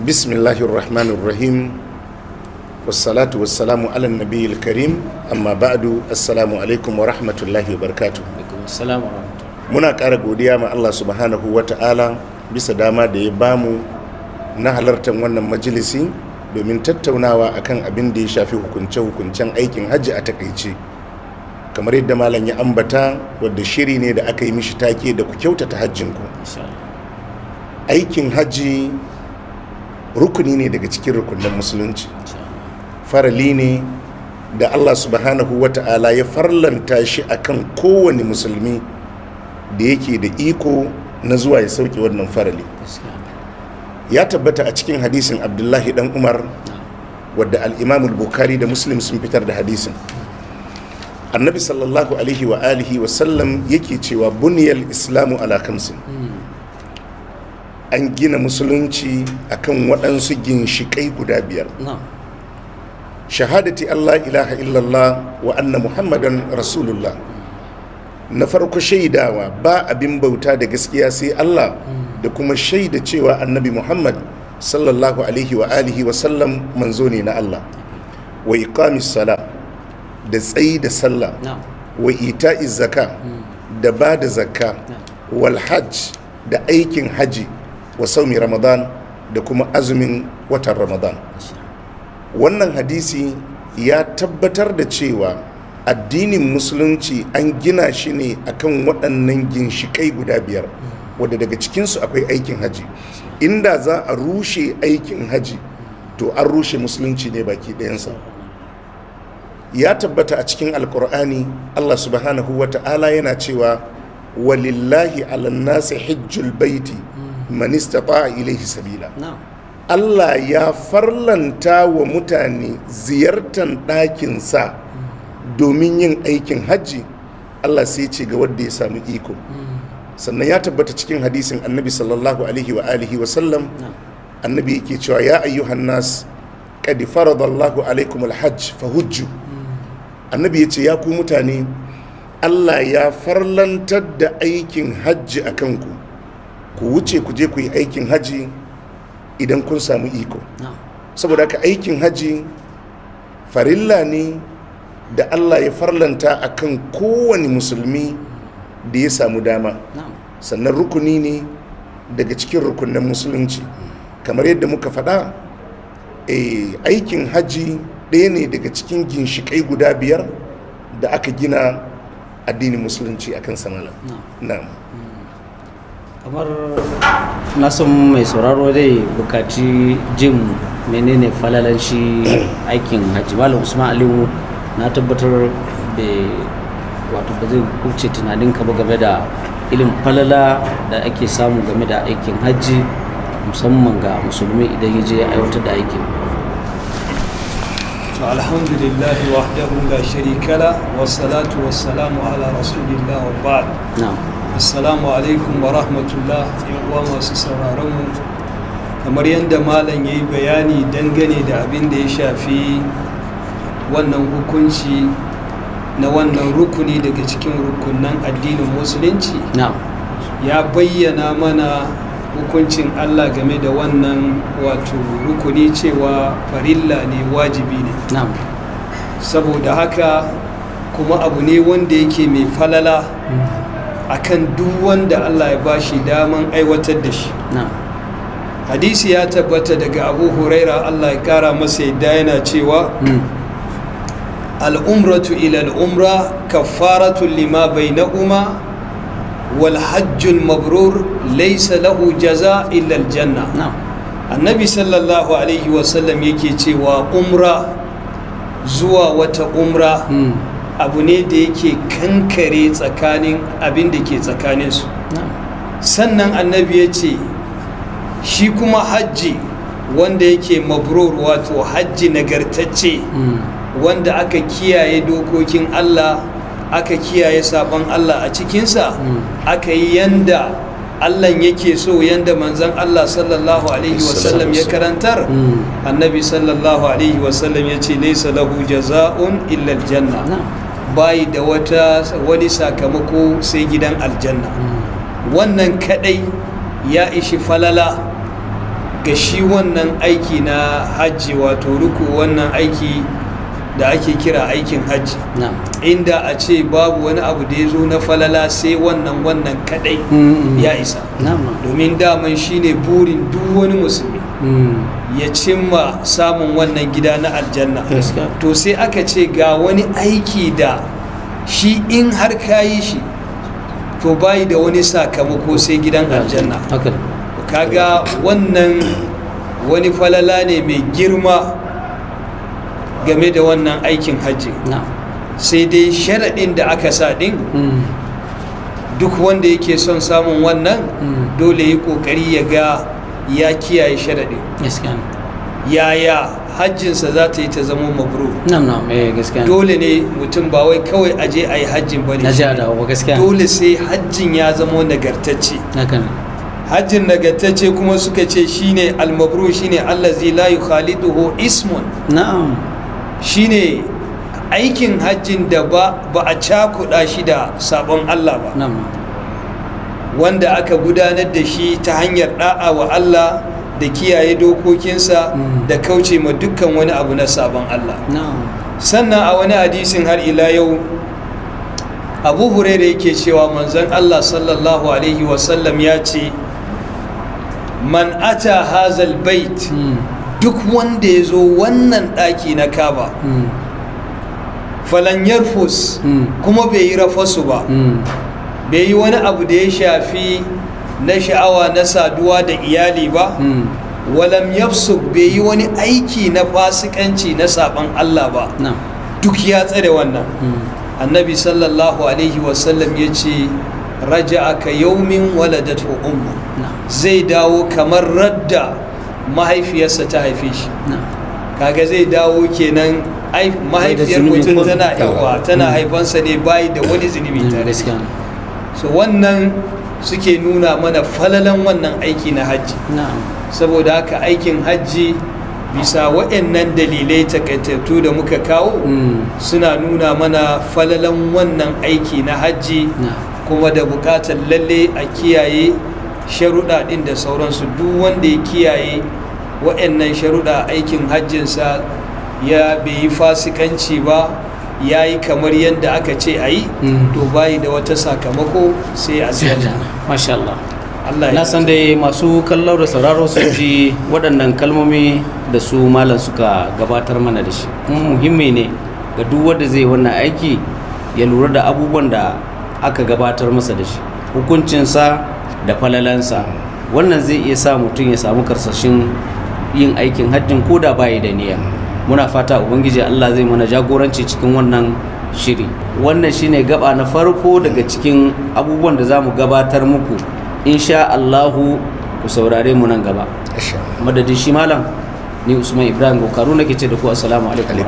Bismillahir rahmanir rahim. Wassalatu wassalamu ala nabiyil karim, amma ba'du. Assalamu alaikum wa rahmatullahi wa barakatuh. Assalamu alaikum. Muna ƙara godiya ma Allah subhanahu wa ta'ala bisa dama da ya bamu na halartar wannan majalisi domin tattaunawa akan abin da ya shafi hukunce-hukuncen aikin hajji a takaice. Kamar yadda malam ya ambata, wadda shiri ne da aka yi mishi take da ku kyautata hajjinku. Insha Allah. Aikin hajji rukuni ne daga cikin rukunin musulunci. Insha Allah. Farali ne da Allah subhanahu wa ta'ala ya farlanta shi akan kowane musulmi da yake da iko na zuwa ya sauke wannan farali. Gaskiya. Ya tabbata a cikin hadisin Abdullahi dan Umar, wadda al-Imam Bukhari da Muslim sun fitar da hadisin. Annabi sallallahu alaihi wa alihi wa sallam yake cewa: "Buniyal islamu ala khamsin." An gina musulunci akan waɗansu ginshiƙai guda biyar. Shahadati Allah ilaha illallah wa anna Muhammadan rasulullah. Na farko, shaidawa ba abin bauta da gaskiya sai Allah, da kuma shaida cewa Annabi Muhammad sallallahu alaihi wa alihi wa sallam manzo ne na Allah. Wa iqamis sala, da tsayi da sallah. Wa ita'iz zaka, da ba da zakka. Wal hajj, da aikin haji. Wa saumi ramadan, da kuma azumin watan Ramadan. Wannan hadisi ya tabbatar da cewa addinin musulunci an gina shi ne akan waɗannan ginshiƙai guda biyar, wadda daga cikinsu akwai aikin haji. Inda za a rushe aikin haji, to an rushe musulunci ne baki ɗayansa. Ya tabbata a cikin Alkur'ani, Allah subhanahu wa ta'ala yana cewa: "Walillahi alan nasi hijjul baiti man istata'a ilaihi sabila." Allah ya farlanta wa mutane ziyartar ɗakinsa domin yin aikin hajji. Allah sai ce ga wanda ya samu iko. Sannan ya tabbata cikin hadisin Annabi sallallahu alaihi wa alihi wa sallam, Annabi yake cewa: "Ya ayyuhan nas, qad faradallahu alaikum alhajj fahujju." Annabi ya ce: "Ya ku mutane, Allah ya farlantar da aikin hajji a kanku, ku wuce ku je ku yi aikin hajji idan kun samu iko." Saboda haka aikin hajji farilla ne da Allah ya farlanta akan kowane musulmi da ya samu dama. Sannan rukuni ne daga cikin rukunin musulunci. Kamar yadda muka faɗa, aikin hajji ɗaya ne daga cikin ginshiƙai guda biyar da aka gina addinin musulunci akan samala. Na'am. Kamar na san mai sauraro zai bukaci jin menene falalan shi aikin hajji. Malam Usman Aliyu, na tabbatar da wato ba zai kubce tunaninka ba game da irin falala da ake samu game da aikin hajji, musamman ga musulmi idan ya je ya aiwatar da aikin. To, alhamdulillah wahdahu la sharika la, wassalatu wassalamu ala rasulillah, wa ba'd. Assalamu alaikum wa rahmatullah, yan uwa masu sauraron mu. Kamar yadda malam ya yi bayani dangane da abin da ya shafi wannan hukunci na wannan rukuni daga cikin rukunan addinin musulunci, ya bayyana mana hukuncin Allah game da wannan wato rukuni, cewa farilla ne, wajibi ne. Saboda haka kuma abu ne wanda yake mai falala akan duk wanda Allah ya bashi daman aiwatar da shi. Hadisi ya tabbata daga Abu Huraira, Allah ya kara masa yadda, yana cewa: "Al'umratu ila al'umra kaffaratu lima bainahuma, wal hajjul mabrur laysa lahu jaza illa aljanna." Annabi sallallahu alaihi wasallam yake cewa umra zuwa wata umra abu ne da yake kankare tsakanin abin da ke tsakaninsu. Sannan Annabi ya ce shi kuma hajji wanda yake mabrur, wato hajji nagartacce, wanda aka kiyaye dokokin Allah, aka kiyaye sabon Allah a cikinsa, aka yi yanda Allah yake so, yanda manzon Allah sallallahu alaihi wasallam ya karantar, Annabi sallallahu alaihi wasallam ya ce: "Laisa lahu jaza'un illa aljanna." Bayi da wani sakamako sai gidan aljanna. Wannan kadai ya ishi falala. Ga shi wannan aiki na hajji, wato ruku wannan aiki da ake kira aikin hajji, inda a ce babu wani abu da ya zo na falala sai wannan kadai ya isa, domin daman shine burin duk wani musulmi ya cimma samun wannan gida na aljanna. To sai aka ce ga wani aiki da shi in har ka yi shi, to bayi da wani sakamako sai gidan aljanna. Kaga wannan wani falala ne mai girma game da wannan aikin hajji. Sai dai sharaɗin da aka sa ɗin, duk wanda yake son samun wannan, dole yi ƙoƙari ya ga ya kiyaye sharaɗin, yaya hajjinsa za ta yi ta zama mabrur. Na'am na'am eh gaskiya. Dole ne mutum ba wai kawai aje a yi hajjin ba ne. Gaskiya. Dole sai hajjin ya zama nagartacce. Hajjin nagartacce kuma suka ce shine almabrur, shine allazi la yukhaliduhu ismun. Shine aikin hajjin da ba a cakuɗa shi da sabon Allah ba, wanda aka gudanar da shi ta hanyar da'a wa Allah da kiyaye dokokinsa da kauce ma dukkan wani abu na sabon Allah. Sannan a wani hadisin har ila yau, Abu Huraira yake cewa manzon Allah sallallahu alaihi wasallam ya ce, man ata hazal bait, duk wanda ya zo wannan ɗaki na Kaba, falan yarfus, kuma bai yi rafasu ba, bai yi wani abu da ya shafi na sha'awa na saduwa da iyali ba, walam yafsuk, bai yi wani aiki na fasikanci na saban Allah ba, duk ya tsare wannan, Annabi sallallahu alaihi wasallam ya ce, raja'a ka yaumin waladatu ummu, zai dawo kamar radda mahaifiyarsa ta haife shi. Kaga zai dawo kenan, ai mahaifiyar mutum tana yawa tana haifansa ne bayi da wani zunubi tare. So wannan suke nuna mana falalan wannan aiki na hajji. Saboda haka aikin hajji, bisa waɗannan dalilai takaitattu da muka kawo, suna nuna mana falalan wannan aiki na hajji, kuma da buƙatar lalle a kiyaye sharuɗa ɗin da sauransu. Duk wanda ya kiyaye waɗannan sharuɗa, aikin hajjinsa ya bai yi fasikanci ba, ya yi kamar yadda aka ce a yi, to bayi da wata sakamako sai a Masha Allah. Na san dai masu kallon da sauraro sun ji waɗannan kalmomi da su malam suka gabatar mana da shi, kuma muhimmi ne ga duk wanda zai wannan aiki ya lura da abubuwan da aka gabatar masa da shi, hukuncinsa da falalansa. Wannan zai iya sa mutum ya samu karsashin yin aikin hajjin ko da bayi da niyya. Muna fata Ubangiji Allah zai mana jagoranci cikin wannan shiri. Wannan shine gaba na farko daga cikin abubuwan da za mu gabatar muku insha Allahu. Ku saurare mu nan gaba. Madadin shi malam, ni Usman Ibrahim Gokaru nake ce da ku assalamu alaikum.